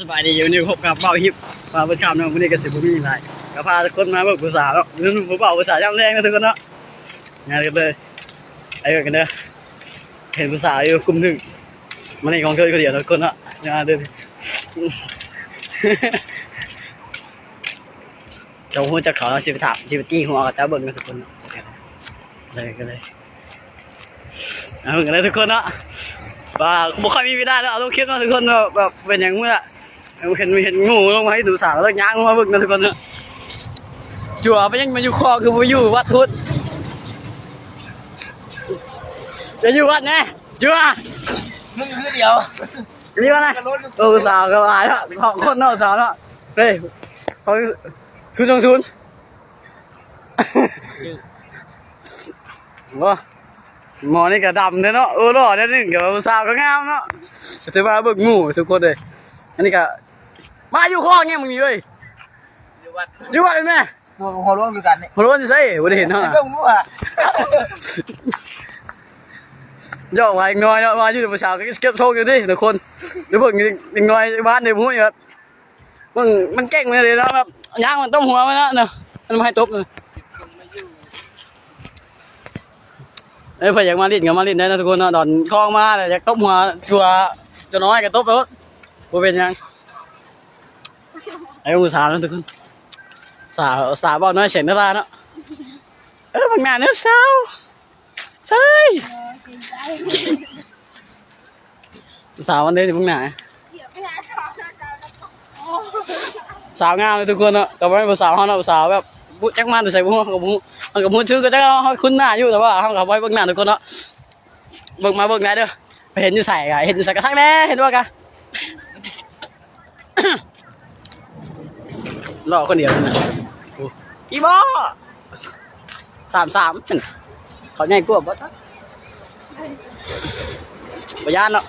ສະບາຍດີ ມື້ນີ້ພົບກັບບ່າວຮິບ ມາເບິດຄ່ຳເນາະ. ມື້ນີ້ກໍຊິບໍ່ມີຫຍັງຫຼາຍ ກໍພາທຸກຄົນມາເບິ່ງຜູ້ສາວເນາະ ເບິ່ງຜູ້ບ່າວຜູ້ສາວຍາມແລງເນາະທຸກຄົນເນາະ. ມາເບິ່ງກັນເລີຍ ໄປເບິ່ງກັນເດີ ເຫັນຜູ້ສາວຢູ່ກຸ່ມໜຶ່ງ ມາເຫຼັ້ນຂອງເທີນຄົນດຽວເນາະທຸກຄົນເນາະ. ມາເດີ ເຈົ້າຮູ້ຈັກເຂົາເນາະ ຊິໄປຖາມ ຊິໄປຕີຫົວເຂົາເຈົ້າເບິ່ງເນາະທຸກຄົນເນາະ. ເລີຍ ກໍເລີຍ ເອົາເບິ່ງກັນເລີຍທຸກຄົນເນາະ ວ່າບໍ່ຄ່ອຍມີເວລາເນາະ ເອົາລົງຄລິບເນາະທຸກຄົນເນາະ. ແບບເປັນຫຍັງບໍ່ລະ ເຫັນ ເຫັນໝູ່ລົງມາໃຫ້ດູສາວ ແລ້ວຍ່າງມາເບິ່ງເນາະທຸກຄົນເນາະ. ຈົວໄປຍັງມາຢູ່ຄອກ ຄືບໍ່ຢູ່ວັດພຸ້ນ ຈະຢູ່ວັດແນ່ ຈົວ ມຶງຄືດຽວ ນີ້ວ່ານະ. ໂອ້ ສາວກໍຫຼາຍເນາະ ສອງຄົນເນາະ ສາວເນາະ. ເຮີ້ຍ ເຂົາ ສູນສອງສູນ ໂອ້ ໝໍນີ້ກໍດຳເດ້ເນາະ. ໂອ້ ຫຼໍ່ແນວໜຶ່ງ ກໍວ່າຜູ້ສາວກໍງາມເນາະ. ຖືວ່າເບິ່ງໝູ່ທຸກຄົນເອີຍ ອັນນີ້ກໍມາຢູ່ຄອກຫຍັງມຶງນີ້ເອີຍ ຢູ່ວັດ ຢູ່ວັດແມ່ນແມ່. ໂອ້ ຫົວໂລ້ນຄືກັນນີ້ ຫົວໂລ້ນຢູ່ໃສ ບໍ່ໄດ້ເຫັນເນາະ. ເບິ່ງໝູ່ຫາ ຢອກວ່າເດັກນ້ອຍເນາະ ມາຢູ່ຜູ້ສາວກໍເກັບຊົງຢູ່ຕິທຸກຄົນ. ໄປເບິ່ງເດັກນ້ອຍບ້ານເດ້ ບໍ່ຮູ້ຫຍັງ ເບິ່ງມັນເກັ່ງແມ່ນເດເນາະ ແບບຍ່າງມັນຕົບຫົວມັນເນາະ ເນາະ ມັນບໍ່ໃຫ້ຕົບ. ເອີ ໃຜຢາກມາຫຼິ້ນກໍມາຫຼິ້ນໄດ້ເນາະທຸກຄົນເນາະ. ດອນຄອງມາແລ້ວຢາກຕົບຫົວຕົວ ຕົວນ້ອຍກໍຕົບໂລດ ບໍ່ເປັນຫຍັງ. ໄອ້ຜູ້ສາວເນາະທຸກຄົນ ສາວ ສາວເວົ້ານ້ອຍສຽງດາລາເນາະ. ເອີ ບັກໜ້າເນາະສາວ ໃຊ່ ສາວອັນເດນີ້ເບິ່ງໜ້າ ສາວງາມເລີຍທຸກຄົນເນາະ. ກໍບໍ່ແມ່ນຜູ້ສາວເຮົາເນາະ ຜູ້ສາວແບບບໍ່ຈັກມາແຕ່ໃສບໍ່ຮູ້ ເຮົາກໍບໍ່ຮູ້ ເຮົາກໍບໍ່ຖືກ ກໍຈັກເຮົາຄຸ້ນໜ້າຢູ່ ແຕ່ວ່າເຮົາກໍບໍ່ໃຫ້ເບິ່ງໜ້າທຸກຄົນເນາະ. ເບິ່ງມາເບິ່ງໄດ້ເດີ ໄປເຫັນຢູ່ໃສກະ ເຫັນຢູ່ໃສກະທັກແດ່ ເຫັນບໍ່ກະ. ລໍຄົນດຽວນັ້ນນະ ໂອ້ ອີ່ບໍ ສາມສາມ ເຂົາໃຫຍ່ກວ່າບໍ່ຈັກ ບໍ່ຢ້ານເນາະ.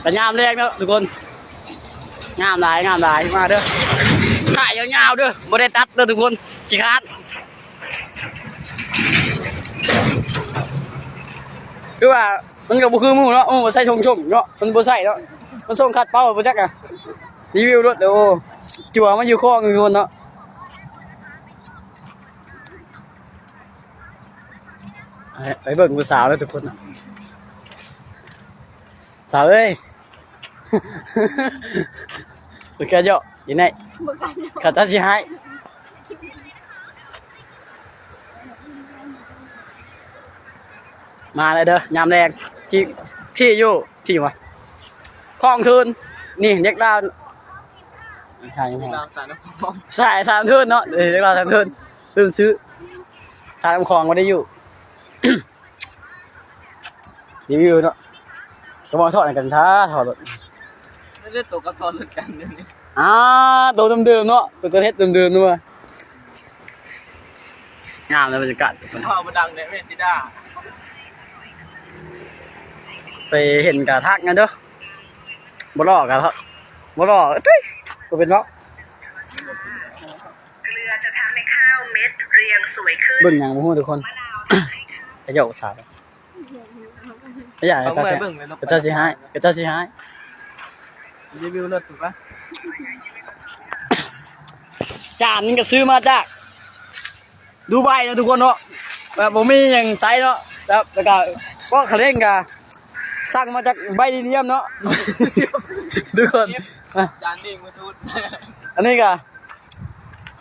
ກະຍາມແລງເນາະທຸກຄົນ ງາມຫຼາຍ ງາມຫຼາຍ ມາເດີ ຂາຍຍາວໆເດີ ບໍ່ໄດ້ຕັດເດີທຸກຄົນ ຂີ້ຄ້ານ. ຄືວ່າມັນກໍບໍ່ຄືໝູ່ເນາະ ໝູ່ມັນໃສ່ຊົງຊົງເນາະ ມັນບໍ່ໃສ່ເນາະ ມັນຊົງຂັດເປົ້າບໍ່ຈັກອະ. ຣີວິວໂລດ ໂອ້ ຈົວມາຢູ່ຄອງຢູ່ພຸ້ນເນາະ. ໄປ ໄປເບິ່ງຜູ້ສາວເດີທຸກຄົນ ສາວເອີຍ ບໍ່ກ້າເຍາະຢູ່ໃນ ບໍ່ກ້າເຍາະ ເຂົາເຈົ້າຊິຮ້າຍ. ມາແລ້ວເດີ ຍາມແລງ ທີ່ ທີ່ຢູ່ ທີ່ຫຍັງຫວະ ຄອງທຶນ ນີ້ ເດັກລາວ ສາຍ ສາຍສາມທຶນເນາະ ເອີ ເດັກລາວສາມທຶນ ລືມຊື້ ສາຍນ້ຳຂອງບໍ່ໄດ້ຢູ່. ຣີວິວເນາະ ກໍມາຖອດກັນ ຖ້າຖອດລົດ ແລ້ວໂຕກໍຖອດລົດກັນ ອ່າ ໂຕເດີມໆເນາະ ໂຕກໍເຮັດເດີມໆເນາະ. ງາມເລີຍບັນຍາກາດ ເວົ້າບໍ່ດັງແດ່ ເວຊິດາ ໄປເຫັນກະທັກນະເດີ ບໍ່ຫຼໍ່ກະ ບໍ່ຫຼໍ່ ເອີຍ ບໍ່ເປັນເວົ້າ. ເກືອຈະທຳໃຫ້ຂ້າວເມັດຮຽງສວຍຂຶ້ນ. ເບິ່ງຫຍັງບໍ່ຮູ້ທຸກຄົນ ກະຢອກສາວ ກະຢາກ ເຂົາເຈົ້າຊິ ເຂົາເຈົ້າຊິຮ້າຍ ເຂົາເຈົ້າຊິຮ້າຍ. ຣີວິວລົດຖືກປະ ຈານນີ້ກະຊື້ມາຈາກ ດູໄບເນາະທຸກຄົນເນາະ ແບບບໍ່ມີຫຍັງໃຊ້ເນາະ ແບບ ແລ້ວກະເບາະຂະເລັ່ງກະສັ່ງມາຈາກໄບລີນຽມເນາະ ທຸກຄົນ. ຈານນີ້ມືທູດ ອັນນີ້ກະ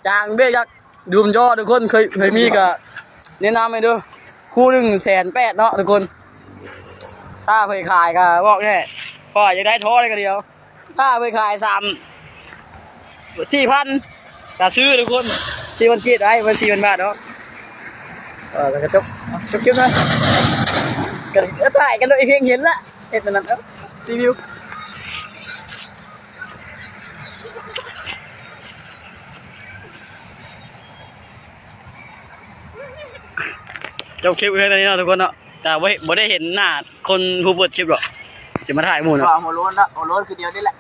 ຈານເບຣກຈາກ ດູມຈໍ ທຸກຄົນ ເຄີຍ ເຄີຍມີກະແນະນຳໃຫ້ເດີ ຄູ່ໜຶ່ງແສນແປດເນາະທຸກຄົນ. ຖ້າເພິ່ນຂາຍກະບອກແດ່ ເພາະວ່າຢາກໄດ້ທໍ່ໄດ້ກະດຽວ. ຖ້າເພິ່ນຂາຍສາມ ສີ່ພັນ ກະຊື້ທຸກຄົນ ສີ່ພັນກີບໄດ້ ເພິ່ນສີ່ພັນບາດເນາະ. ເອີ ແລ້ວກະຈົບ ຈົບຄລິບນະ ກະຖ່າຍກັນໂດຍເພງເຫັນລະ ເຮັດອັນນັ້ນ ເອີ ຣີວິວ. ຈົບຄລິບແຄ່ນີ້ເນາະທຸກຄົນເນາະ ກະບໍ່ ບໍ່ໄດ້ເຫັນໜ້າຄົນຜູ້ເປີດຄລິບດອກ ຊິມາຖ່າຍໝູ່ເນາະ. ຫົວໂລ້ນເນາະ ຫົວໂລ້ນຄືດຽວນີ້ແຫຼະ.